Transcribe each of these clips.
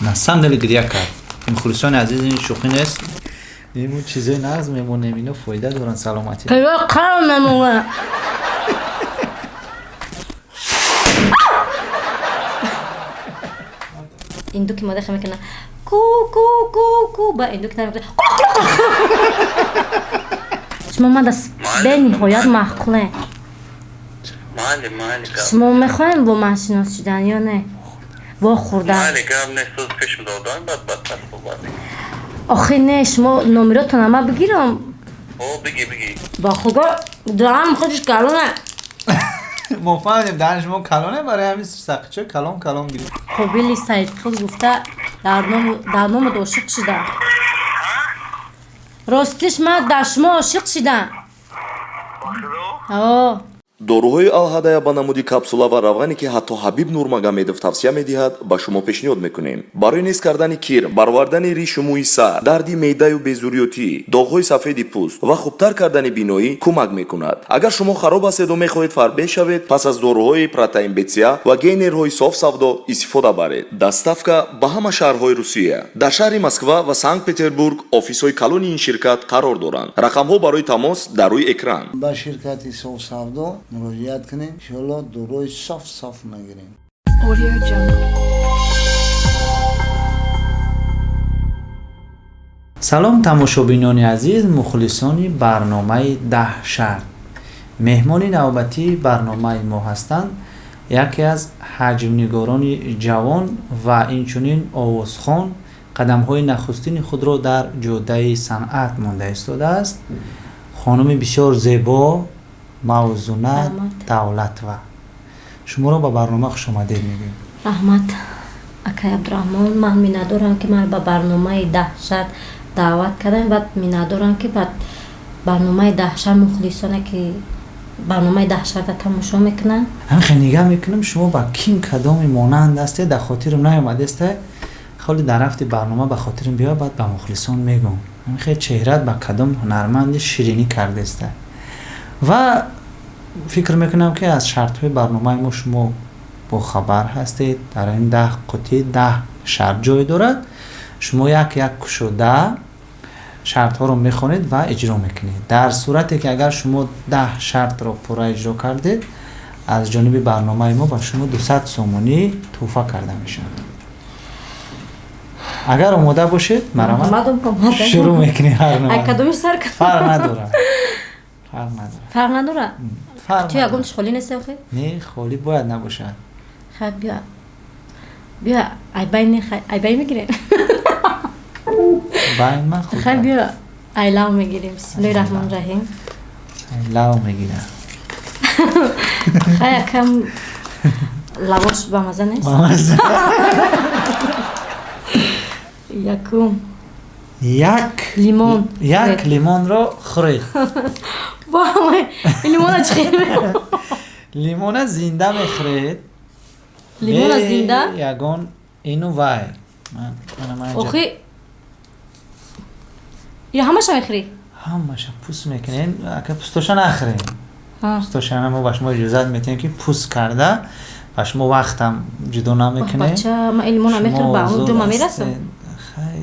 На самом деле гиря кард. Мухлисони азиз, ин шӯхӣ нест. Имо чизои нағз мемонем, ино фоида доранд саломатӣ. Кайо қав мемонад. Индуки мода хе мекунад ку ку ку ку, ба индуки нар мекунад. Шумо ман бениҳоят маъқуле. Майли, майли, гап. Шумо мехоҳем бо ман шинос шудан ё не? Вохӯрдан. Майли, гап нест, суз пеш медодан, баъд баъдтар суҳбат мекунем. Охи не, шумо номеротона ма бигирам. О, биги, биги. Ба худо, даҳам худиш калона. Мо фаҳмидем, даҳани шумо калоне, барои ҳамин сақичо калон калон гирифт. Қобили Саидқул гуфта дар номат ошиқ шидам. Ростиш, ман дар шумо ошиқ шидам. О. Доруҳои Алҳадая ба намуди капсула ва равғане, ки ҳатто Ҳабиб Нурмагомедов тавсия медиҳад, ба шумо пешниҳод мекунем. Барои нест кардани кирм, баровардани ришу мӯи сар, дарди меъдаю безурётӣ, доғҳои сафеди пӯст ва хубтар кардани биноӣ кӯмак мекунад. Агар шумо хароб ҳастеду мехоҳед фарбеҳ шавед, пас аз доруҳои протеин беция ва гейнерҳои соф савдо истифода баред. Доставка ба ҳама шаҳрҳои Русия. Дар шаҳри Москва ва Санкт Петербург офисҳои калони ин ширкат қарор доранд. Рақамҳо барои тамос дар рӯи экран. Ба ширкати Софсавдо муроҷиат кунем, иншоалло доруҳои соф соф мегирем. Audio Jungle. Салом, тамошобинони азиз, мухлисони барномаи «Даҳ шарт». Меҳмони навбатии барномаи мо ҳастанд яке аз ҳаҷвнигорони ҷавон ва инчунин овозхон, қадамҳои нахустини худро дар ҷодаи санъат монда истодааст, хонуми бисёр зебо Мавзуна Раҳмат. Давлатова. Шуморо ба барнома хушомадед мегӯем. Раҳмат, акай Абдураҳмон. Ман миннатдорам, ки маро ба барномаи «Даҳшат» даъват кардам, ва миннатдорам, ки ба барномаи «Даҳшат» мухлисоне, ки барномаи «Даҳшатра» тамошо мекунанд. Ҳамин хел нигаҳ мекунам, шумо ба ким кадоми монанд ҳастед, дар хотирам наомадеста. Холи дар рафти барнома ба хотирам биёяд, баъд ба мухлисон мегӯм. Ҳамин хел чеҳрат ба кадом ҳунарманди ширинӣ кардеста. Ва фикр мекунам, ки аз шартҳои барномаи мо шумо бохабар ҳастед. Дар ин 10 қутӣ 10 шарт ҷой дорад. Шумо як як кушода шартҳоро мехонед ва иҷро мекунед. Дар сурате ки агар шумо 10 шартро пурра иҷро кардед, аз ҷониби барномаи мо ба шумо 200 сомонӣ тӯҳфа карда мешавад. Агар омода бошед, марҳамат, Омадам, омадам. шурӯъ мекунем ҳар Ай нома. Кадомиш сар кардам? Фарқ надорад, фарқ надорад. Фарқ надорад? Фарқ Ту ягон надорад. холӣ нест охи? Не, холӣ бояд набошад. Хай, биё, биё, айбай не, хай айбай мегирем. Байн ман хуб. Хай, биё, айлав мегирем. Бисмиллоҳи раҳмони раҳим. Лав мегирам. Хай, якам лавош бамаза нест. Бамаза. Якум. Як Лимон. Як лимонро хӯред. Вай, лимона чӣ хел? Лимона зинда мехӯред. Лимона Бе зинда? Ягон ину вай. Мана ман Охи, ё ҳамаша мехӯрӣ? Ҳамаша пӯст мекунед, ака пӯстоша нахӯред. Пӯстоша мо ба шумо иҷозат метиҳем, ки пӯст карда ба шумо вақтам ҷудо намекунем. Бача, ман ин лимона мехӯрам, ба он ҷо ма мерасам. Хай,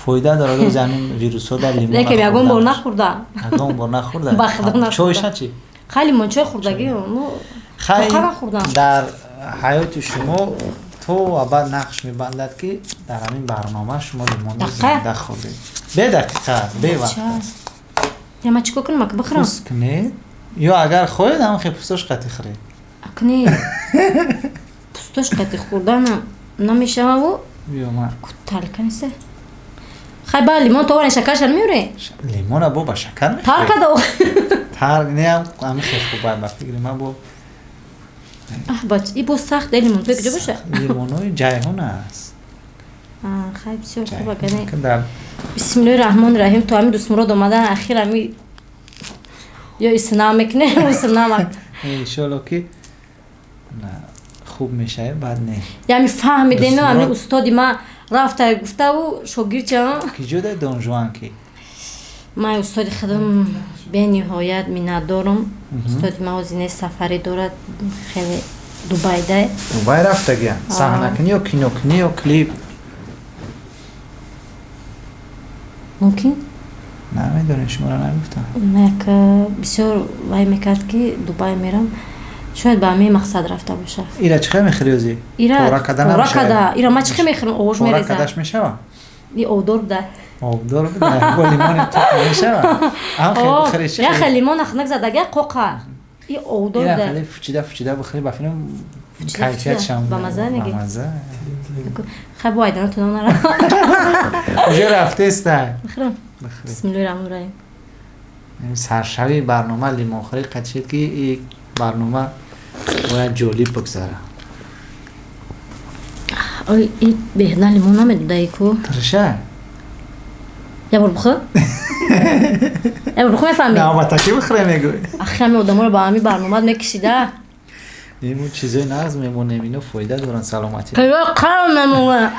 фоида дорад, ози ҳамин вирусҳо дар лимон. Лекин ягон бор нахӯрдам. Ягон бор нахӯрда? Ба худо нахӯрдам. Чойша чӣ? Хай, лимончой хӯрдагӣ, ну Хай, тоқа нахӯрдам. Дар ҳаёти шумо то абад нақш мебандад, ки дар ҳамин барнома шумо лимонро Дақиқа? зинда хӯрдед. Бе дақиқа, бевақт Бача. аст. Я ма чӣ кор кунам, ака, бихӯрам? Пӯст кунед, ё агар хоҳед, ҳам хе пӯстош қатӣ хӯред. Акни пӯстош қати хӯрданам намешававу. Биё, ман Талка неста. Хай, ба лимон то шакарша намеёре? Лимона бо ба шакар Тар мехӯред. када. Тар неам, ҳамин хел хуб ба фикри ман бо. Аҳ, бач, и боз сахт, э лимон то куҷо боша? Лимонои Ҷайҳун аст. Хай, бисёр хуб, агане. Ки дар Бисмиллоҳи раҳмони раҳим. То ҳами Дустмурод омадан, ахир ҳами ё исна мекунем, исна. Иншоалло, ки на, хуб мешавад, баъд не. Ями фаҳмидену ҳами Дустмурод- устоди ма рафта гуфтаву шогирдча. Ки ҷо дай Донжуан ки? Ман устоди худам бениҳоят миннатдорам. Устоди ма озине сафарӣ дорад, хеле. Дубайда. Дубай рафтагия? Саҳнакунӣ ё кинокунӣ ё клип? Мумкин? Намедонем, шуморо нагуфтам. Як бисёр вай мекард, ки Дубай мерам. Шояд ба ҳамин мақсад рафта боша. Ира чӣ хел мехӯри ӯзи? Ира пора карда пора намешавад? Карда. Ира ма чӣ хел мехӯрам? Овоз Пора мереза. кардаш мешава? И обдор буда. Обдор буда. Бо лимони тоқ мешава? Ам хел О, бихӯри чӣ я хел? хел лимон ахнак задаги қоқа. И обдор Ира буда. хеле фучида фучида бихӯри, ба филм Фучида, кайфиятшам фучида. Ба мазза мегӣ? Ба мазза. Хай, бо айдана тунам нара. Уже рафтеста. Бихӯрам. Бисмиллоҳи раҳмони раҳим. Саршавии барнома лимонхӯрӣ қатишед, ки и барнома бояд ҷолиб бигзара. Ой, и беҳна лимон намедодаи ку. Тирша. Я бор бихӯр. Я бор бихӯр, мефаҳмӣ. Навбатакӣ бихӯре мегӯй. Ахи, ҳами одаморо ба ҳами барномаат мекишида. Имо чизои нағз мемонем, ино фоида доранд саломатӣ. Қиё қал мемона.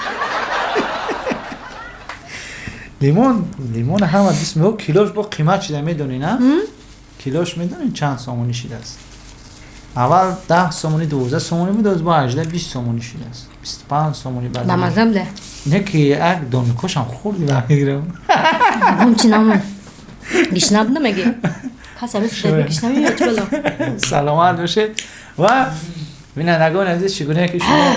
Лимон, лимон ҳама дӯст мео, килош бо қимат шида, медонӣ, на? Килош медонӣ чанд сомонӣ шидааст? Аввал 10 сомонӣ, 12 сомонӣ буд, оз бо 18, 20 сомонӣ шидааст, 25 сомонӣ. Ба Баъд мазза буда. Не ки як доникошам хурди бармегирам. Ягон чи намон. Гишна буда меги. Кас ҳами судаби гишна меё чӣ бало. Саломат бошед. Ва бинандагони азиз, чӣ гуна ки шумо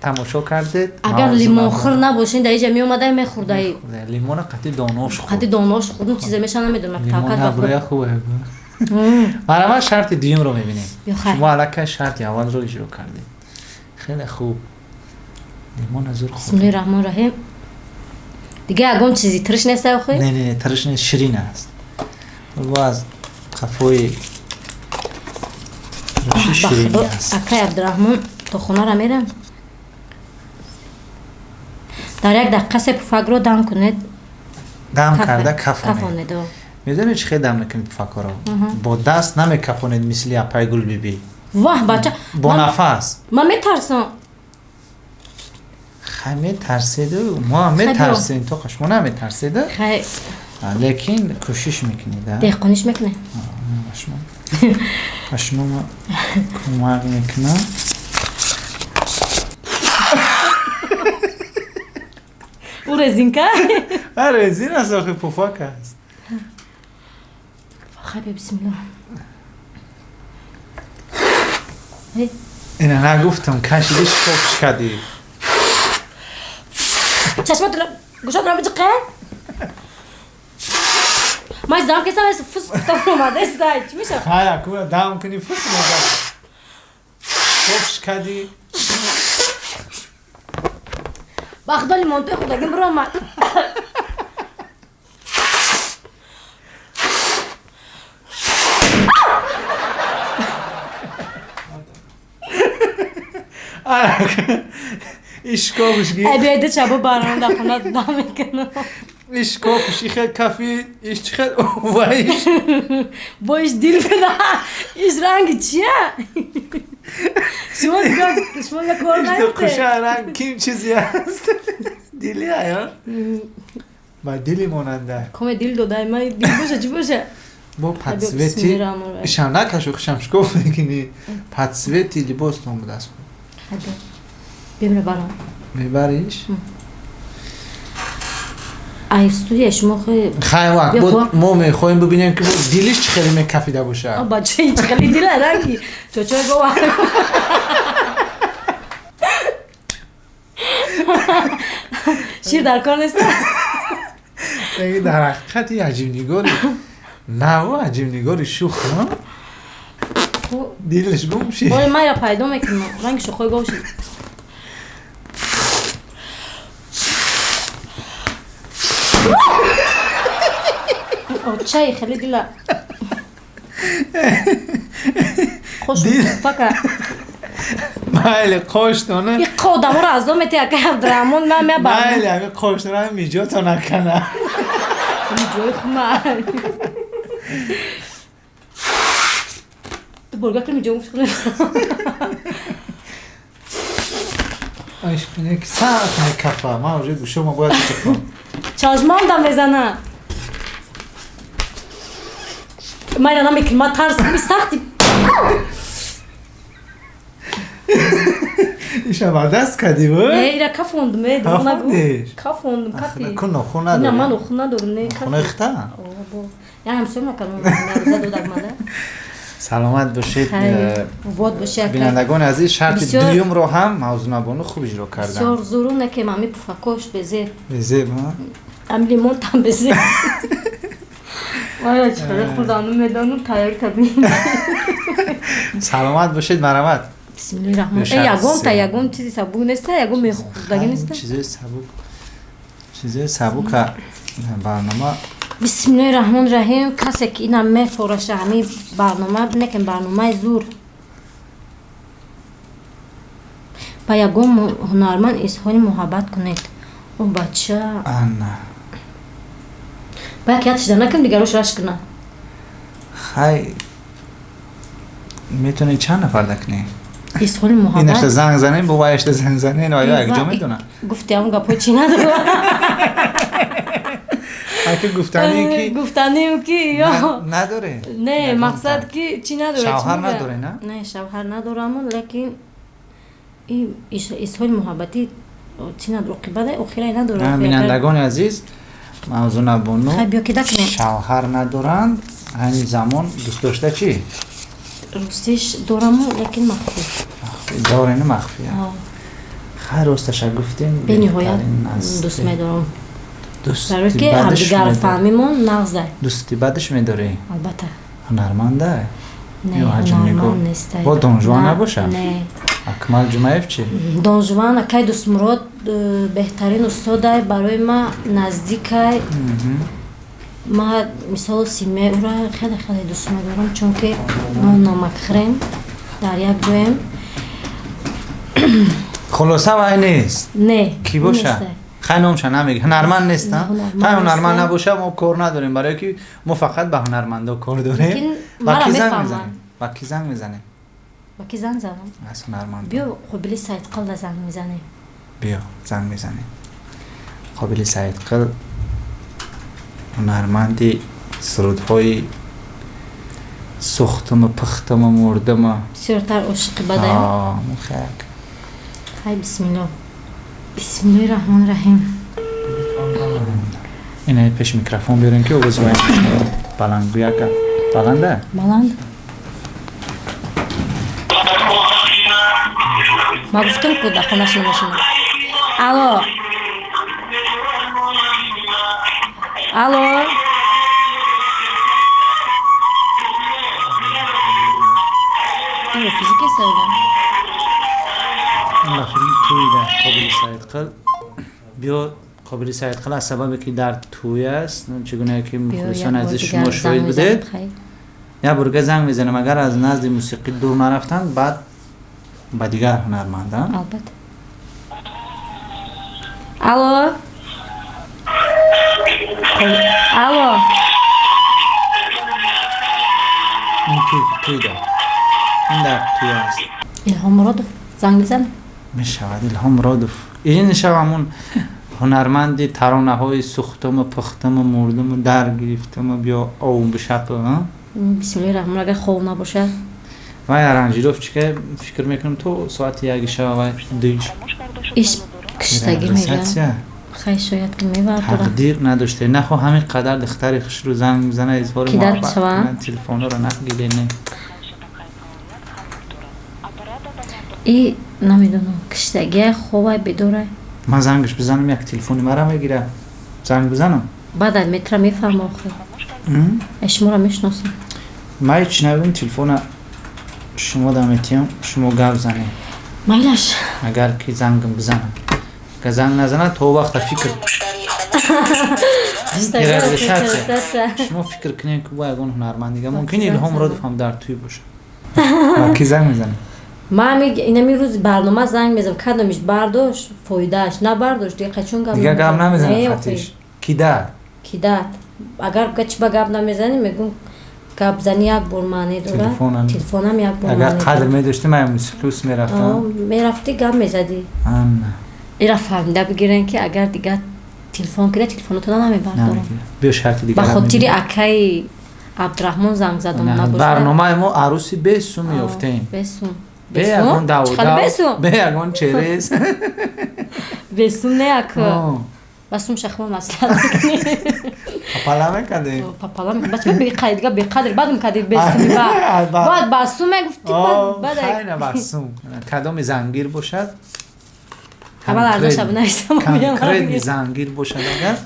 тамошо кардед, Агар мавзӯъ лимонхӯр набошин, дар иҷа меомадай, мехӯрдаи. Лимона қатъи донош хӯрд. Қади донош хӯрдум, чизе меша намедонам. Лимон Таваккал ба абрӯя Худо. хубе. Марҳамат, шарти дуюмро мебинем. Ё хайр. Шумо аллакай шарти аввалро иҷро кардед, хеле хуб, лимона зур хӯрд. Бисмиллоҳи раҳмони раҳим. Дига ягон чизи тирш нест охи? Не, не, не, тирш не, ширин аст. Бо аз қафои тирши Ба ширинӣ Худо, аст. акай Абдураҳмон, то хонара мерам. Дар як дақиқа се пуфакро дам кунед. Дам карда кафонед. Кафонед. О. Медонед, чӣ хел дам мекунед пуфакҳоро? Бо даст намекафонед, мисли апай Гулбибӣ. Воҳ, бача. Бо нафас. Ман метарсам. Хай, метарседу, мо ҳам Хай, метарсем, то шумо наметарседа. Хай. Лекин кӯшиш мекунед, а? Деҳқониш мекунед. Ба шумо ма кӯмак мекунам. Ӯ резинка? А, резин аст, охи, пуфак аст. Хай, бе, бисмиллоҳ. Ина нагуфтам, кашиди, шикофш кардӣ. Чашматро гушод, биҷиқе. Ман дам кесам, фус омадаст, чӣ мешавад? Хай, аку дам кунӣ, фус мезанӣ, шикофш кардӣ. Ба Худо, лимонтои хӯрдагим биромад. Ишкофш ги. Ай, биёйда, чабо барномам дар хона дам мекунам. Ишкофш ихел кафи, иш чӣ хел ваиш. Бо иш дил буда, иш ранги чия? Шумо дига, шумо дига кор наёфте. Қуша ранг ким чизе аст, дили ая ба дили монанда. Коме дил додай, ма дил боша, чӣ боша? Бо подсвети Бисмиллоҳир-раҳмонир-раҳим. ишам накашу, хушам шикоф мекунӣ, подсвети либостон будааст. Хай, биё. Бемра барам. Мебариш? Ай, студия шумо хе. Хай, вак Бیا бо кор. мо мехоҳем бибинем, ки бо дилиш чӣ хеле мекафида бошад. Бача, ич хеле дила ранги чочой гова. Шир дар кор нест. Яъне дар ҳақиқат и аҷибнигори наву аҷибнигори шух, на? Дилаш гум шид. Бои майра пайдо мекунам, ранги шухои гов шид. Очаи хеле дила хош. Пака. Майли, қоштона. И одаморо азоб мети, ака Абдураҳмон, ман мя бар. Майли, ами қоштона миҷото накана. Ҷои хума. Ту бурга ки миҷо мушкил. Ки сахт мекафа, ман уже гӯшома бояд бичақам. Чашмам да мезана. Майра намекунам, ма тарс, ми сахти. Иша ба даст кардӣ? Не, ира кафондум, э, дурӯғ нагӯ. Кафондиш? Кафондум, кафи. Ку нохун На, ман надорӣ? нохун надорум, не, кафи. Нохунои хита? О, бо. Я ҳамсоя накардам, навза додак мада. Саломат бошед. Хайр, обод боши, ака. Бинандагони азиз, шарти дуюмро ҳам Мавзунабону хуб иҷро Бисёр карданд. зуру не, ки ами пуфакош безеб. Безеб, а? Ами лимонтам безеб. Вая, чӣ хеле хурдану медону тайёр кардем. Саломат бошед, марҳамат. Бисмиллоҳи раҳмон. Ё Э, шарти ягон та сеюм. ягон чизи сабук неста, ягон мехӯрдагӣ неста. Чизои сабук, чизои сабука барнома. Бисмиллоҳи раҳмони раҳим. Касе ки инам мефораша, ҳамин барнома некем, барномаи зур. Ба ягон ҳунарманд изҳори муҳаббат кунед. О, бача. Ана. Ба як ятшида накам, дигарош рашк кунад. Хай, метавонед чанд нафар дакунӣ? Изҳори Инашта муҳаббат. занг занем, бо вайашта занг занем, ва ё якҷо медонад. Гуфти ҳамон гапҳои чӣ надора. Аки гуфтанӣ ки Гуфтанем ки ё надоре. Не, Ягон мақсад та. ки чӣ надора, чӣ Шавҳар мегӯяд? надоре, на? Не, шавҳар надораму, лекин изҳори муҳаббатӣ чӣ надора, оқибат охирай надора. На, бинандагони азиз, Мавзунабону Хай, биё, ки дакунем. шавҳар надоранд, айни замон дӯст дошта чӣ? Ростиш дораму, лекин махфӣ. Дорену махфия. А, Хай, росташа гуфтем. Бениҳоят беҳтарин аз дӯст медорам. Дӯсти Барое ки бадаш ҳамдигар медорӣ? фаҳмимон нағзай. Дӯсти бадаш медорӣ? Албатта. Ҳунарманда? Не, Ё ҳаҷмнигор? ҳунарманд нестай. Бо Донжуан На, набоша? Не. Акмал Ҷумаев чӣ? Донжуан, акай Дӯстмурод, беҳтарин устодай, барои ма наздикай. Ма мисол семьяи ӯра хеле хеле дӯст медорам, чунки мо намакхӯрем, дар як ҷоем. Хулоса, вай нест? Не. Кӣ боша? Нестай. Хай, номша намеги, ҳунарманд нест, а? Ҳунарманд Хай, ҳунарманд нест. набоша, мо кор надорем, барое ки мо фақат ба ҳунармандо кор дорем. Лекин Ба мара кӣ занг мефаҳмам. мезанем? Ба кӣ занг мезанем? Ба кӣ занг занам? Аз ҳунармандо. Биё, Қобили Саидқалда занг мезанем. Биё, занг мезанем. Қобили Саидқил, ҳунарманди сурудҳои сӯхтуму пухтуму мурдуму. Бисёртар ошиқи бадаям. Мухак. Хай, бисмилло, бисмиллоҳи раҳмони раҳим. Ина пеш микрофон биёрем, ки овоз вай баландгӯяка баланда. Баланд. Ма гуфтам ку, дар хонаш намешинам. Алло, алло. Ин физика савдам. Ин ба филм тӯйда Қобили Саидқил. Биё, Қобили Саидқил аз сабабе ки дар тӯй аст, чӣ гуна ки мухлисон азиз, шумо шоҳид будед, як бурга занг мезанам. Агар аз назди мусиқӣ дур нарафтанд, баъд ба дигар ҳунармандам. Албатта. Алло, алло. Ин тӯйда, ин дар тӯй аст. Илҳом Муродов занг мезанам. Мешавад Илҳом Муродов. Ин шав ҳамун ҳунарманди таронаҳои сӯхтуму пухтуму мурдуму дар гирифтуму биё ов бишапу. Бисмиллоҳи раҳмон, агар хов набошад. Вай аранжировщика, фикр мекунам, то соати 1 шава, вай 2. Иш киштагӣ мегӯянд. Хай, шояд ки мебардорам. Тақдир надоште, нахо ҳамин қадар духтари хушрӯ занг мезана, изҳори Ки дар муҳаббат шава? кунад, телефонҳоро нагире, не. И намедонам, киштагия, ховай, бедорай. Ман зангаш бизанам, як телефони мара мегира. Занг бизанам? Баъд аз метра мефаҳмам, охир. Э, шуморо мешиносам. Ман ҳеч набудам. Телефона шумо да метиҳам, шумо гап занед. Майлаш. Агар ки зангам бизанам, агар занг назанад, то вақта фикр Регистрация. Шумо фикр кунед, ки бо ягон ҳунарманд дига, мумкин Илҳом Муродов ҳам дар тӯй бошад. Ба ки занг мезанед? Ман инами рӯзи барнома занг мезанам, кадомиш бардошт, фоидааш, набардошт, дига қачон гап. Дига гап намезанам. намезанад. Не, хатиш кидат. Кидат. Агар бга чи ба гап намезанӣ, мегӯм, гапзанӣ як бор маъне дорад. Телефонам. Телефонам як бор Агар маъне қадр дорад. медошти, ман мусиқӣ ус мерафтам. Мерафтӣ, гап мезадӣ. Ана. Ира фаҳмида бигирен, ки агар дигар телефон кида, телефонотона намебардорам. Намегирад. Биё, шарти Ба дигар. хотири акаи Абдураҳмон занг задам, набошад. Барномаи мо арӯси бесум ёфтем. Бесум. Бе ягон даву, бе ягон через. Бесум не як. Ба сум шахмо маслиҳат мекунем. Папала мекардем. Папала мекардем. Бача беқайдга беқадр бадм кардӣ бесуми ба. Баъд ба сум мегуфтӣ баъд. Хайна ба сум. Кадоми зангир бошад? Аввал арзаша бинависам. Конкретни зангир бошад агар.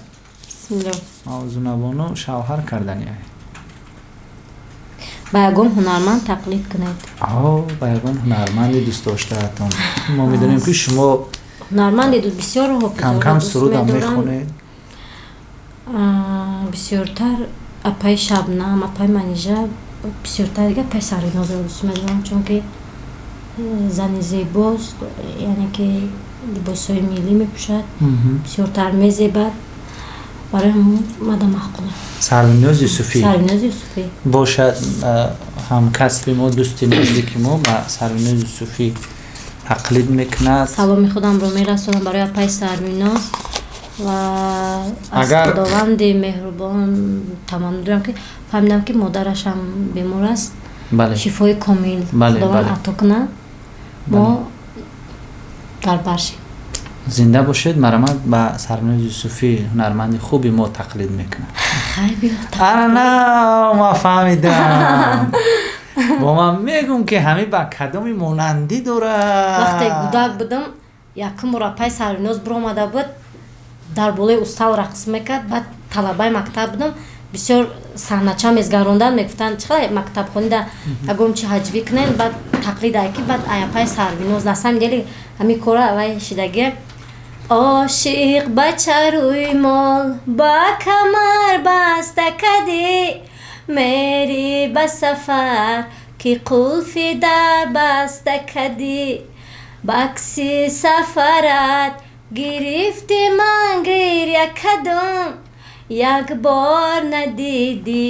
Бисмиллоҳ. Мавзунабону шавҳар кардани. Ба ягон ҳунарманд тақлид кунед. Ба ягон ҳунарманди дӯстдоштаатон. Мо медонем ки шумо ҳунарманди бисёр кам-кам сурудам мехонед. Бисёртар апаи Шабнам, апаи Манижа, бисёртар дига апаи Сарвинозро дӯст медорам, чунки зани зебост, яъне ки либосҳои миллӣ мепӯшад, бисёртар мезебад. Барои мада маъқулам. Сарвиноз Юсуфӣ. Сарвиноз Юсуфӣ. Бошад ҳамкасби мо, дӯсти наздики мо ба Сарвиноз Юсуфӣ тақлид мекунад. Саломи худамро мерасонам барои апаи Сарвиноз ва аз Худованди меҳрубон таманно дорам, ки фаҳмидам, ки модарашам бемор аст. Шифои комил Худованд ато кунад. Мо дар баршем. Зинда бошед. Марамат ба Сарвиноз Юсуфӣ, ҳунарманди хуби мо, тақлид мекунад. Хайр, биё. Ана ма фаҳмидам. Бо ман мегӯм, ки ҳамин ба кадоми монандӣ дорад. Вақте кӯдак будам, якум бор апаи Сарвиноз биромада буд, дар болои устал рақс мекард. Баъд талабаи мактаб будам, бисёр саҳнача мезгарондан, мегуфтанд, чӣ мактабхонида ягон чи ҳаҷвӣ кунен, баъд тақлид ай ки баъд ай апаи Сарвиноз на самом деле ҳамин кора вай шидагия. Ошиқ ба чаруи мол ба камар баста кадӣ, мери ба сафар ки қулфи дар баста кадӣ, бакси сафарат гирифти ман гиря кадом, як бор надидӣ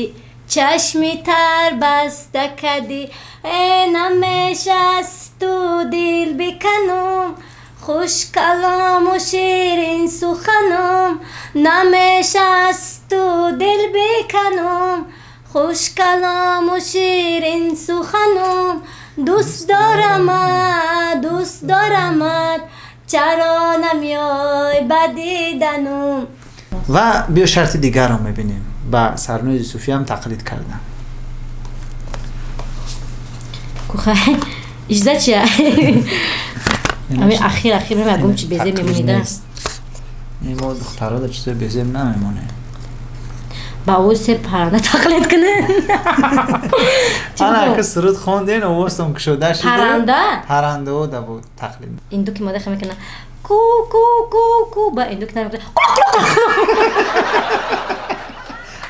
чашми тар баста кадӣ. Э, намешасту дил биканум, хушкалому ширин суханум, намешасту дил биканум, хушкалому ширин суханум, дӯст дорамат, дӯст дорамат, чаро намеёй ба диданум. Ва биё шарти дигарро мебинем. Ба Сарвиноз Юсуфиам тақлид кардам. Кухай ижда чия? Ами ахир ахир мегум чи безеб мемонида. Мо духтаро да чизои безеб намемонем. Ба овози се парранда тақлид кунед. Ана ки суруд хонден, овозтон кушода шуд. Парранда? Паррандао да буд тақлид. Инду ки мода мекунад ку ку ку ку, ба инду ки намекунад.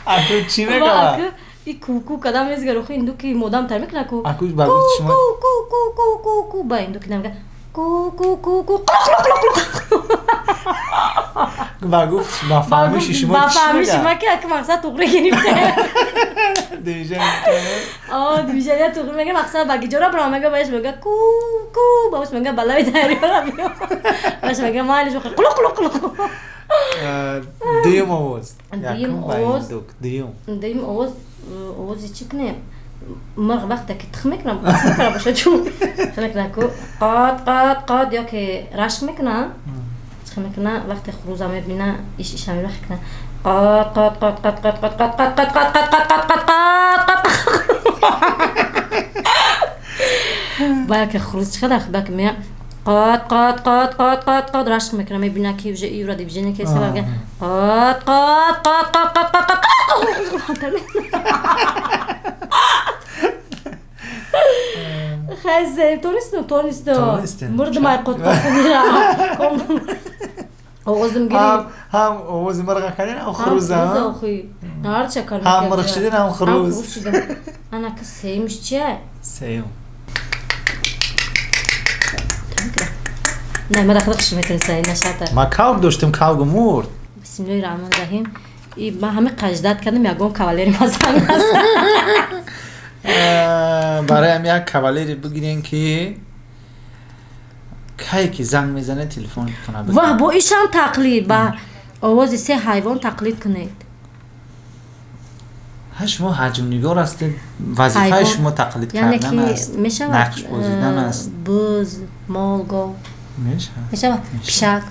Аку чӣ мегӯяд? И ку ку кадам мезгар, охи инду ки модам тар мекунад ку. Аку ба гуфти шумо ку ку ку ку ку ку, ба инду ки намекунад ку ку ку ку ку. Ба гуфт, ба фаҳмиши шумо ба чӣ фаҳмиши мегӯяд? ма ки ака мақсад туғри гирифта. Движение мекунад? О, движение туғри мега, мақсад ба гиҷора бирам мега, баеш мега ку ку, баеш мега ба лаби дарёра биё. Баеш мега майлиш қулу қулу қулу. Дуюм овоз. Дуюм Якум ба овоз. индук, дуюм. Дуюм овоз, овози чӣ кунем? Мирғ вақте ки тих мекунам, мекунам боша чун. Мекунам ку қад қад қад ё ки рашк мекунам. Чӣ мекунам? Вақте хурӯза мебина, иш иша мебахт мекунам. Қад қад қад қад қад қад қад қад қад қад қад қад қад қад қад қад. Бая ки хурӯз чӣ қадар бак мея қад қад қад қад қад қад рашк мекунам, мебина ки уже юра движение ки сабаб қад қад қад қад қад қад қад қад. Хай, тонистум, тонистум. Тонистем. Мурдум ай қот қот. Овозим гирифт. Ҳам овози мирға кардин, ҳам хурӯза. Охи. Ҳарча кар. Ҳам мирғ шидин, ҳам хурӯз. Ана ки сеюмш чия? Сеюм. Не, ма дахла хиш метуниста ина шарта. Ма кавк доштем, кавгу мурд. Бисмиллоҳи раҳмони раҳим. И ма ҳами қаждат кардам, ягон кавалери ма занг назад. Бароям як кавалере бигирен, ки кай ки занг мезане, телефонтона. Ваҳ, бо ишам тақлид, ба овози се ҳайвон тақлид кунед. Ҳа, шумо ҳаҷмнигор ҳастед, вазифаи шумо тақлид кардан аст, нақш бозидан аст. Буз, мол, гов мешавад, пишак.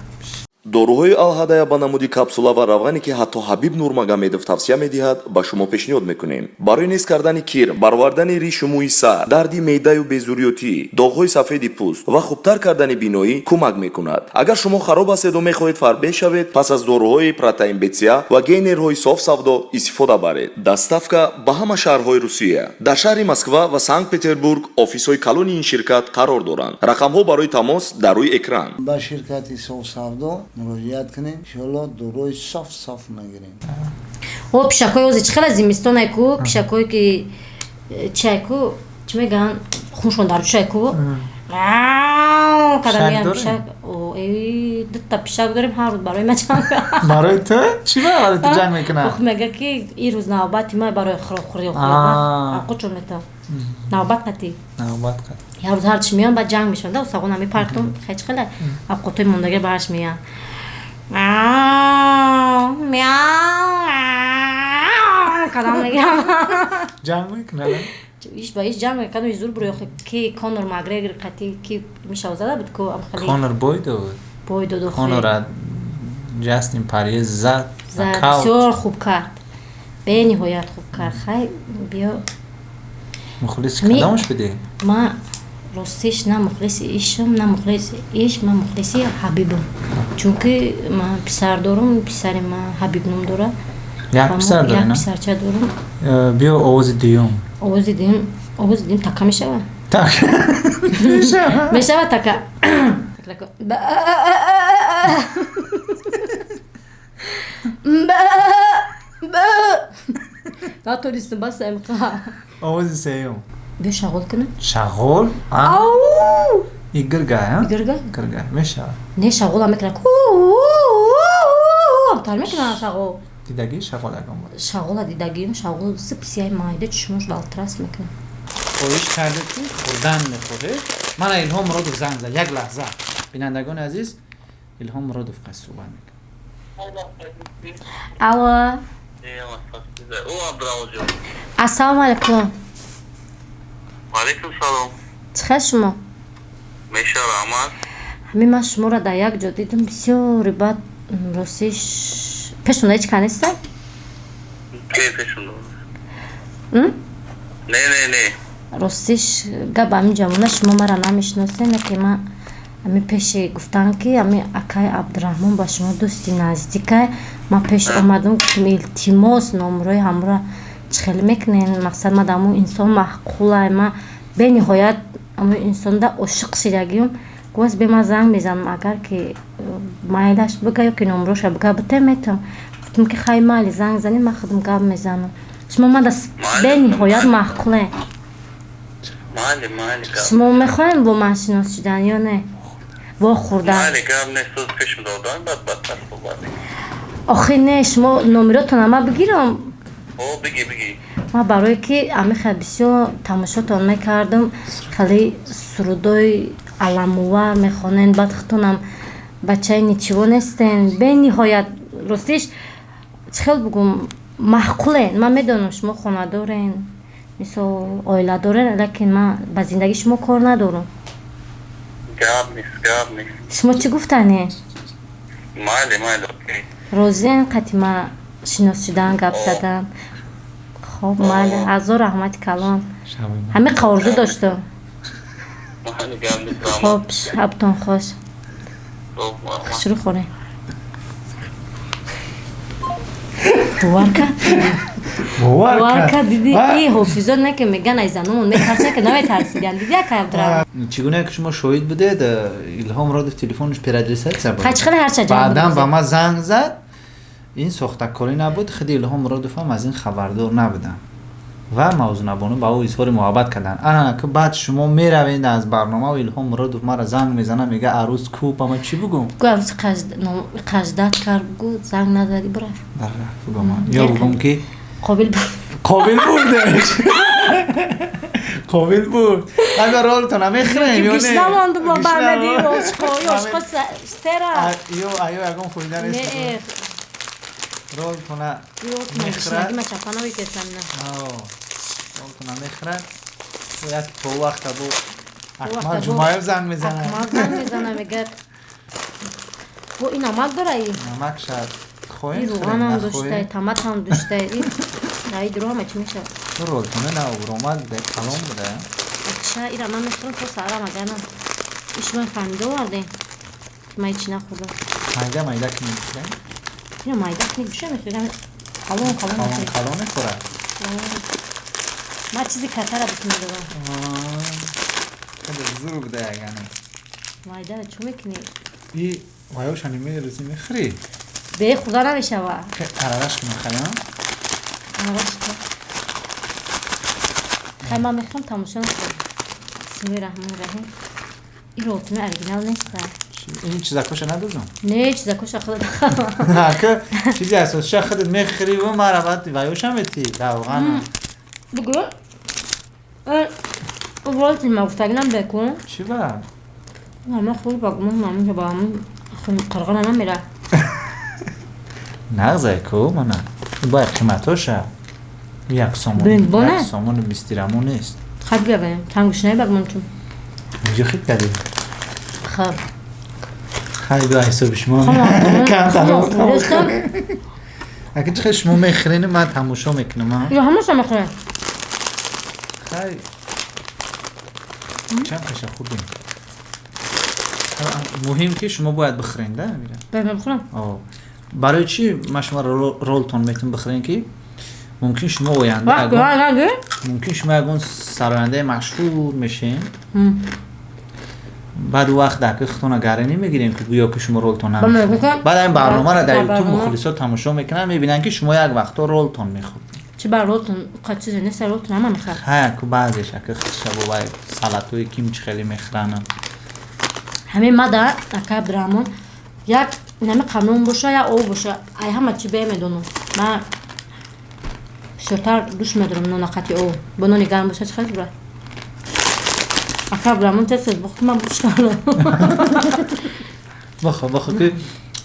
Доруҳои Алҳадая ба намуди капсула ва равғане, ки ҳатто Ҳабиб Нурмагомедов тавсия медиҳад, ба шумо пешниҳод мекунем. Барои нест кардани кирм, баровардани ришу мӯи сар, дарди меъдаю безурётӣ, доғҳои сафеди пӯст ва хубтар кардани биноӣ кӯмак мекунад. Агар шумо хароб ҳастеду мехоҳед фарбеҳ шавед, пас аз доруҳои Протеин БЦА ва гейнерҳои Соф Савдо истифода баред. Доставка ба ҳама шаҳрҳои Русия. Дар шаҳри Москва ва Санкт Петербург офисҳои калони ин ширкат қарор доранд. Рақамҳо барои тамос дар рӯи экран. Ба ширкати Соф Савдо муроҷиат кунем, иншоалло, доруҳои соф соф мегирем. О, пишакҳои ози чӣ хела зимистонай ку, пишакҳое ки чиай ку, чӣ мегӯянд, хуншон дар чай ку пишак. Дута пишак дорем, ҳар рӯз барои ма ҷанг. Барои ту чӣ барои ту ҷанг мекунад? Мега ки ин рӯз навбати ма барои хӯрокхӯрӣ, қучон метавон навбат қатӣ. Навбат қати. Як рӯз ҳарчи меён, баъд ҷанг мешаванд. Усағона мепартом, хеч хела авқотҳои мондагӣ бараш меян. Мяу кадам мегирам. Ҷанг мекунад. Иш ба иш ҷанг мекунад, зур буро ки Конор Макгрегор қати ки мешав зада буд ку. Конор бой дод. Бой дод. Конора Ҷастин Порье зад. Бисёр хуб кард, бениҳоят хуб кард. Хай, биё. Мухлиси кадомаш будӣ? Ма ростиш на мухлиси ишам, на мухлиси иш, ман мухлиси Ҳабибам, чунки ман писар дорум, писари ман Ҳабиб ном дорад. Як писар дорӣ? Як писарча дорум. Биё, овози дуюм. Овози дуюм, овози дуюм така мешавад? Так мешавад, така. Натонистам, бас амқа. Овози сеюм. Биё, шағол кунам. Шағол и гирга. Гирга. Гирга мешавад. Не, шағола мекунад, тар мекунад шағол. Дидагӣ шағол ягон бор? Шағола дидагиюм, шағол сипсияй майда, чишмош валтрас мекунад. Хоҳиш кардед, ки хӯрдан мехоҳед. Мана Илҳом Муродов занг зад. Як лаҳза, бинандагони азиз, Илҳом Муродов қас суҳбат мекунад. Алло. Ассалому алайкум. Ваалайкум салом. Чӣ хел шумо? Меша, раҳмат. Ҳамин ман шуморо дар як ҷо дидам, бисёри баъд, ростиш, пешонда ҳеч ка неста? Не, не, не. Ростиш, гап ҳамин ҷамона, шумо мара намешиносед, ки ман ҳамин пеши гуфтан, ки ҳамин акаи Абдураҳмон ба шумо дӯсти наздикай. Ман пеш омадам, гуфтам, илтимос, номрои ҳамро чӣ хеле мекунен. Мақсад, ма дар ҳамун инсон маъқулай, ма бениҳоят ҳамун инсонда ошиқ шидагиюм. Гуфт, бе ман занг мезанам, агар ки майлаш бига ё ки номроша бига бите, метавам. Гуфтам, ки хай, майли, занг занем, ман худам гап мезанам. Шумо мада бениҳоят маъқуле. Шумо мехоҳем бо ман шинос шудан ё не, вохӯрдан? Охи не, шумо номеротон ма бигирам. Ма барое ки амихел бисёр тамошотон мекардам, хеле сурудои аламувар мехонен, баъд худтонам бачаи ничего нестен, бениҳоят, ростиш, чӣ хел бугум, маъқулен. Ман медонам, шумо хонадорен, мисол, оиладорен, лекин ман ба зиндагии шумо кор надорам. Шумо чӣ гуфтане? Розиен қати ма шинос шудан, гап задан? Хоб, майли, ҳазор раҳмати калон, ҳамин орзу доштам. Хоб, шабтон хош, шурӯъ хӯрем. Бовар кард, бовар кард, диди, и ҳофизон не ки меган, ай заномон метарсанд, ки наметарсиданд, диди, акай Абдураҳмон. Чӣ гуна ки шумо шоҳид будед, Илҳом Муродов телефонаш переадресация буд. Хай, чӣ хеле ҳарча ҷанг. Баъдан ба ман занг зад. Ин сохтакорӣ набуд, худи Илҳом Муродов ҳам аз ин хабардор набуданд ва Мавзунабону ба ӯ изҳори муҳаббат карданд. Ана ки баъд шумо меравед аз барнома, Илҳом Муродов мара занг мезанад, мега, арӯз ку? Ба ман чӣ бугум? Гу, арӯз қаждат кард, гу, занг назадӣ, бурафт. Бугум ё бугум ки қобил буд. Қобил бурдеш, қобил буд. Агар ролтон мехӯрем ё не? Гишна мондум, мо баъдади ошқо, ошқо сера. Ё аю ягон фоида нест. Не. Ролтона мехӯрад. Ма чапанови кесамна. Ролтона мехӯрад. Як то вақта бу Акмал Ҷумаев занг мезанад. Акмал занг мезанад, мегӯяд бо ин намак дора и? Намак шад. Хоҳем И рӯғанам доштай, томатам доштай. И дуро ҳама чӣ мешавад? Ролтона на уромад буда, калон буда. Акша ира ман мехӯрам то саҳарам агарнам. И шумо фаҳмида овардем, ки ман ҳечи нахӯрдам. Майда майда ки мехӯрем? Ина майда ки гӯша мехӯрем. Калон калон калон калон мехӯрад. Ман чизи катара дӯст медорам. Хеле зур буда ягане. Майдара чӣ мекунӣ? И ваёшани мерезӣ мехӯрӣ? Бе хӯрда намешава. Арараш ки мехӯрем? Арараш ки. Хай ман мехӯрам, тамошо накун. Бисмиллоҳи раҳмони раҳим. Ин ролтони оригинал неста. Ин чизакоша надозам? Не, чизакоша худат. Ака, чизи асосиша худат мехӯрӣ ва мара баъд ваёша метӣ равғана. Бугӯ. Ролтони ма гуфтагинам бекун. Чӣ ба? Ман худ ба гумон ман ба қирғана намера. Нағзай ку мана. Бояд қиматоша. Як сомон. Як сомону 20 дирҳамо нест. Хаб биёвем. Тангушнаи ба гумон чун. Инҷо хит кардем. Хаб. Хай ду ҳисоби шумо. Камтар. Ака чӣ шумо мехӯред, ман тамошо мекунам. Ё ҳамаша мехӯрем. Хай. Чанд қаша хӯрдем? Муҳим ки шумо бояд бихӯред, да, Амира? Бале, ман бихӯрам. Барои чӣ ман шумо ролтон метавонам бихӯрем ки мумкин шумо оянда мумкин шумо ягон сарояндаи машҳур мешем. Баъд вақт дар худтона гаранӣ мегирем ки гӯё ки шумо ролтон намехӯред. Баъд ин барномаро дар ютуб мухлисо тамошо мекунанд, мебинанд ки шумо як вақто ролтон мехӯрдед. Чӣ бар ролтон қад чизе нест, ролтон ҳама мехӯрад. Ха, ку баъзеш ака худша бо вай салатҳои ким чӣ хеле мехӯранам. Ҳамин мада ака Абдураҳмон як нами қанон боша, як об боша, ай ҳама чӣ бе медонам. Ман бисёртар дӯст медорам нона қати об. Бо нони гарм боша чӣ хел бира? Ака Абдураҳмон тез-тез бохт, ман буш кардам. Бохо, бохо ки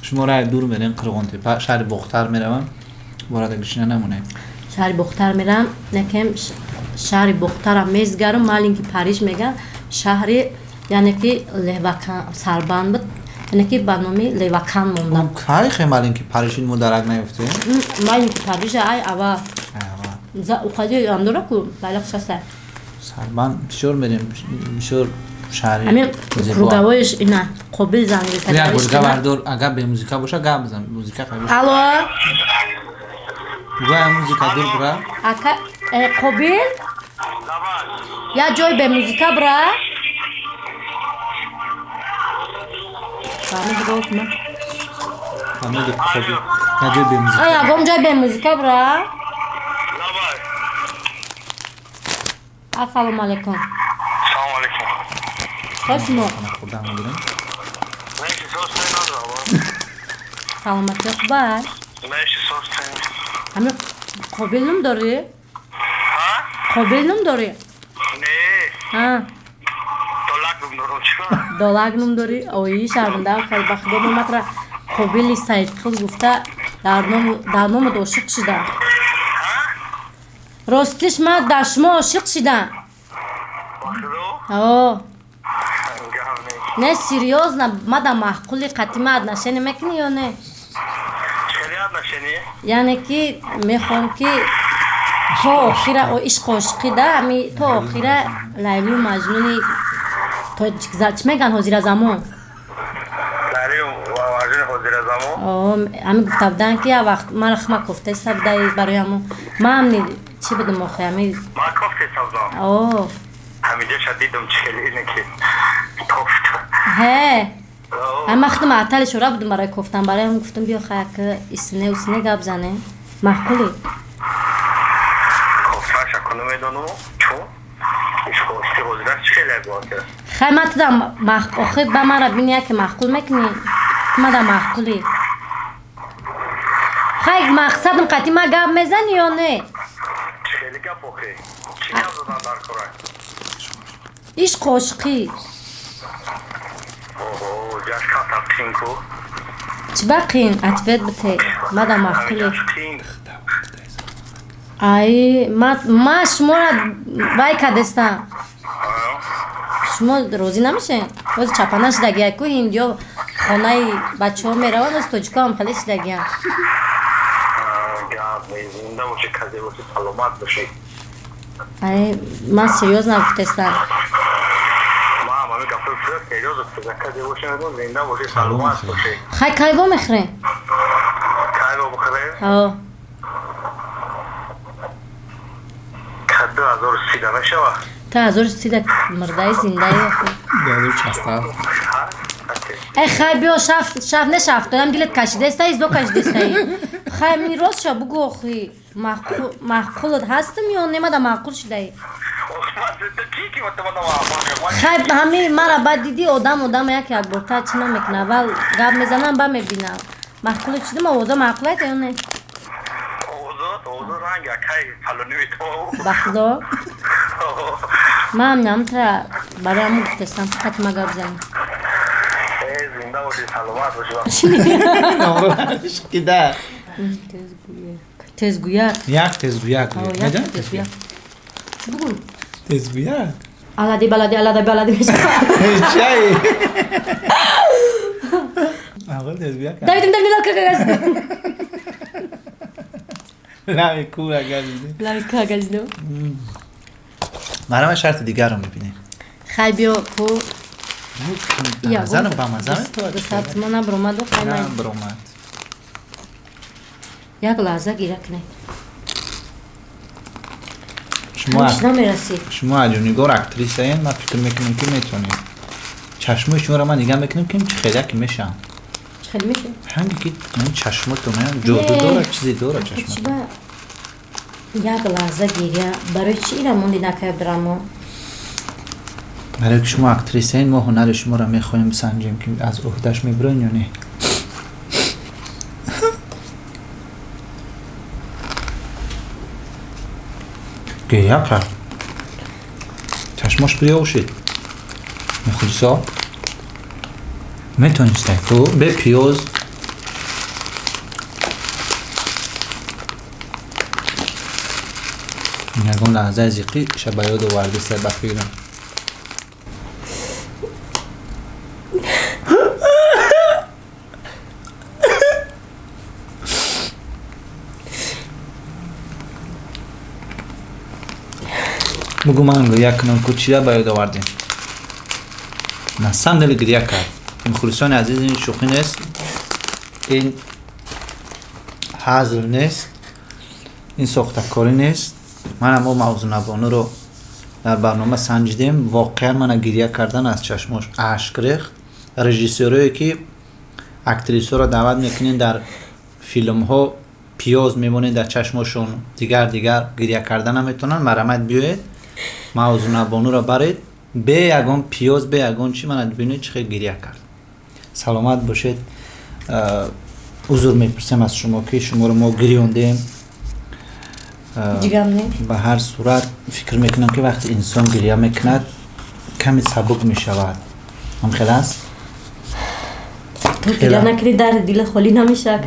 шумо рай дур мерем Қирғонтепа, шаҳри Бохтар меравам. Борада гишина намонем. Шаҳри Бохтар мерам, некем шаҳри Бохтарам мезгарам, маленький Париж меган, шаҳри яъне ки Левакан сарбанд буд, яъне ки ба номи Левакан мондам. Кай хе маленький Париж ин мударак наёфте? Маленький Париж ай ава. За уқади андора ку байлақ шаста. Сарбанд бисёр мерем, бисёр шаҳри. Ҳамин круговоиш ина қобил занг мезанад. Як музика бардор, агар бе музика боша гап бизан, музика қабил. Алло. Гӯя музика дур бира. Ака қобил? Я ҷой бе музика бира. Фаҳмиди гуфт ма? Фаҳмиди қобил. Я ҷой бе музика. Ягон ҷой бе музика бира. Ассалому алайкум. Салому алайкум. Хош мо. Саломатӣ хуб? Ҳамин қобил ном дорӣ? Қобил ном дорӣ? Не. Ҳа. Долак ном дорам, чӣ кор? Долак ном дорӣ? Ои, шармандаам, хеле ба худо номатра Қобили Саидқул гуфта дар номат ошиқ шудам. Ростиш ман дар шумо ошиқ шудам. О. Не, серьёзно, ман дар маъқули қатима отношение мекунӣ ё не? Яъне ки мехоҳам ки то охира ишқу ошиқӣ да, ами то охира Лайлию Маҷнуни тоҷик чӣ мегӯянд ҳозира замон? Ами гуфта буданд ки як вақт ман рахма кофтаиста буда барои ҳамо. Ман чӣ будам охи ами? Ман кофтаиста будам. О. Ҳамиҷоша дидам чӣ хеле ине ки кофт. Ҳе. Ама худам атали шура будам барои кофтан, барои ҳам гуфтам биё хай ак исне усне гап занем. Маъқули? Кофташа кунам медонам, чун ишқу ошиқи ҳозира чӣ хеле бояд. Хай ман тудам охи ба мара бини яке маъқул мекунӣ? Мада маъқули. Хай мақсадам қатъи ма гап мезанӣ ё не? Чӣ хеле гап охи? Чӣ гап задан дар кора? Ишқу ошиқӣ. Оҳо, ҷаш камтар қин ку. Чӣ ба қиин? Ответ бите. Мада маъқуле. Ай, ма шуморо вай кардестам. Шумо розӣ намешавед? Боз чапана шидагия ку ҳиндиё хонаи бачаҳо мераванд, оз тоҷикоам хеле шидагиянд. Зинда бошӣ, казе бошӣ, саломат бошӣ. Ай, ман серьёзно гуфтестам. Хай, кай вомехӯрем? Кай вомехӯрем? Ҳо. Ду ҳазору сида мешавад? Ту ҳазору сида мурдаи зиндаи. Э, хай, биё, шаф не шафтоям дилет кашидестай, издо кашидестай. Хай, мин рост ша бугӯ, охи маъқулат ҳастам ё немада маъқул шидаи? Хай, ҳами мара баъд дидӣ, одам одама як як борта чӣ намекунад, аввал гап мезанам, ба мебинам. Маъқулу чидим, овоза маъқулайт ё не? Ба худо, ман намтра барои ҳамн гуфтестам, фақат ма гап занем. Кида. Тезгӯяк. Як тезгӯяк. Тезгӯяк. Бугӯ. Тезгӯяк. Алади балади алади балади мешавад. Чай. Аввал тезгӯяк. Давидим давидим какагаз. Лави кура газида. Лави кура газида. Марама шарти дигарро мебинем. Хай, биё ку. Назарам ба маза. Дусад сомон набаромаду хай. Набаромад. Як лаҳза гира кунед. Шумо намерасид. Шумо аҷунигор актрисаен, ман фикр мекунам, ки метавонед. Чашмои шуморо ман нигаҳ мекунам, ки чӣ хеляке мешавам. Чӣ хеле мешавам? Ҳанге ки чашмотон ҷоду дорад, чизе дорад чашмотон. Як лаҳза гиря барои чӣ ира монди накай, Абдураҳмон? Барои ки шумо актрисаен, мо ҳунари шуморо мехоҳем бисанҷем, ки аз ӯҳдаш мебироен ё не. Гиря кард, чашмош биёшид. Мухлисо, метонистай ку бе пиёз? Ягон лаҳзаи зиқӣ ша ба ёд овардиста, ба фикрам. Бугӯ, ман гиря кунам ку, чира ба ёд овардем? На самом деле гиря кард. Мухлисони азиз, ин шӯхӣ нест, ин ҳазл нест, ин сохтакорӣ нест. Мана мо Мавзунабонуро дар барнома санҷидем, воқеан мана гиря кардан, аз чашмош ашк рехт. Режиссёрое ки актрисҳоро даъват мекунед, дар филмҳо пиёз мемонед дар чашмошон, дигар дигар гиря карда наметавонанд. Марамат, биёед, Мавзунабонуро баред, бе ягон пиёз, бе ягон чӣ. Мана бинед, чӣ хел гиря кард. Саломат бошед. Узр мепурсем аз шумо, ки шуморо мо гирёндем. Ба ҳар сурат, фикр мекунам, ки вақте инсон гиря мекунад, каме сабук мешавад. Ҳамхел аст? Гиря накунӣ, дарди дили холӣ намешавад.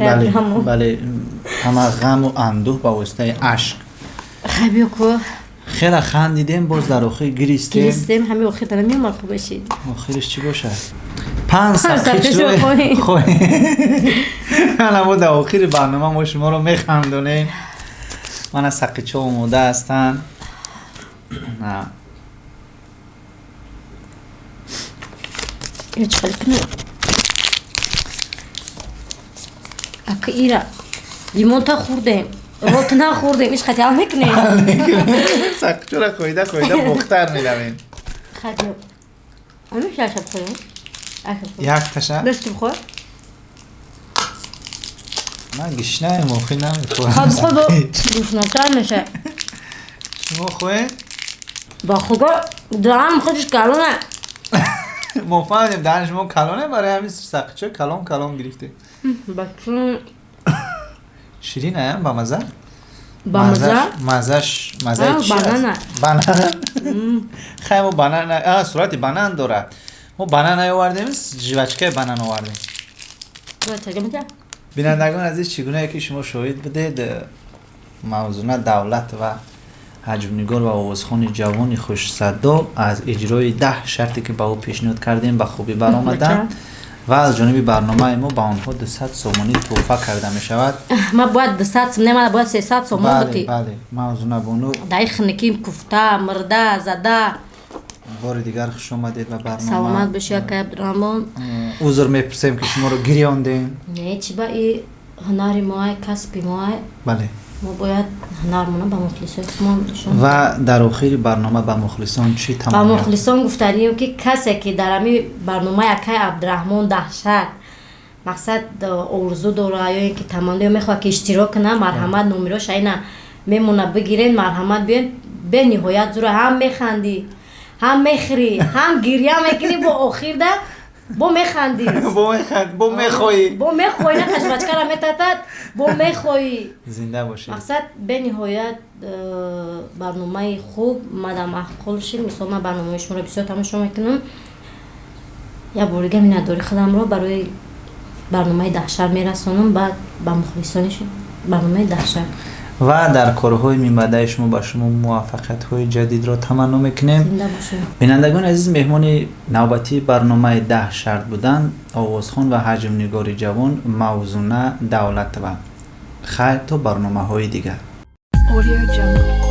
Бале, ҳама ғаму андӯҳ ба воситаи ашк. Хай, биё ку. Хеле хандидем, боз дар охир гиристем. Гиристем, ҳами охир дара меомад, хуб бошид. Охириш чӣ бошад? Панҷ сақичо. Мо дар охири барнома мо шуморо механдонем. Мана сақичо омода ҳастанд. Чӣ хел кунем? Ака, ира лимонта хӯрдем, рот нахӯрдем, иш хати ҳал мекунем. Сақичора хоида хоида бохтар меравем. Як таша. Бести бихӯр. Ман гишнаем, охи намехӯрам. Бихӯр, гушнатар меша. Шумо хоҳед? Ба худо, даҳан худиш калона. Мо фаҳмидем, даҳани шумо калоне, барои ҳамин сақичо калон калон гирифтем. Бачун. Ширин ая, бамаза? Бамаза? Мазаш, мазаи чи? Банана. Банан. Хай, мо банан, сурати банан дорад. Мо банан наовардем, жвачкаи банан овардем. Бинандагони азиз, чӣ гунае ки шумо шоҳид будед, Мавзуна Давлатова, ҳаҷвнигор ва овозхони ҷавони хушсадо, аз иҷрои 10 шарте, ки ба ӯ пешниҳод кардем, ба хубӣ баромаданд ва аз ҷониби барномаи мо ба онҳо 200 сомонӣ тӯҳфа карда мешавад. Ма бояд 200 сом, не, ма бояд 300 сомон бути. Бале, Мавзуна бону. Даи хиники куфта мирда зада. Бори дигар хуш омадед ба барнома. Саломат бошӣ, акай Абдураҳмон. Узр мепурсем, ки шуморо гирёндем. Не, чи ба, и ҳунари моай, касби моай. Мо бояд ҳунармона ба мухлисои худмон нишон. Ва дар охири барнома ба мухлисон чӣ Ба таманниёт? мухлисон гуфтанием, ки касе ки дар ҳами барномаи акай Абдураҳмон «Даҳшат» мақсад, орзу дора ё ин ки таманно ё мехоҳад, ки иштирок кунад, марҳамат, номерош айна мемона, бигирен, марҳамат, биёен. Бениҳоят зура, ҳам механдӣ, ҳам мехӯрӣ, ҳам гирья мекунӣ, бо охирда бо механдӣ. Бо механд, бо мехоҳӣ. Бо мехоҳӣ, на кашбачкара метатад, бо мехоҳӣ. Зинда бошед. Мақсад, бениҳоят барномаи хуб, мада маъқул шид. Мисол, ман барномаи шуморо бисёр тамошо мекунам. Як бор дига миннатдори худамро барои барномаи «Даҳшат» мерасонам, баъд ба мухлисони барномаи «Даҳшат». Ва дар корҳои минбаъдаи шумо ба шумо муваффақиятҳои ҷадидро таманно мекунем. Зинда бошед. Бинандагони азиз, меҳмони навбатии барномаи «Даҳ шарт» буданд овозхон ва ҳаҷвнигори ҷавон Мавзуна Давлатова. Хайр, то барномаҳои дигар. Audio Jungle.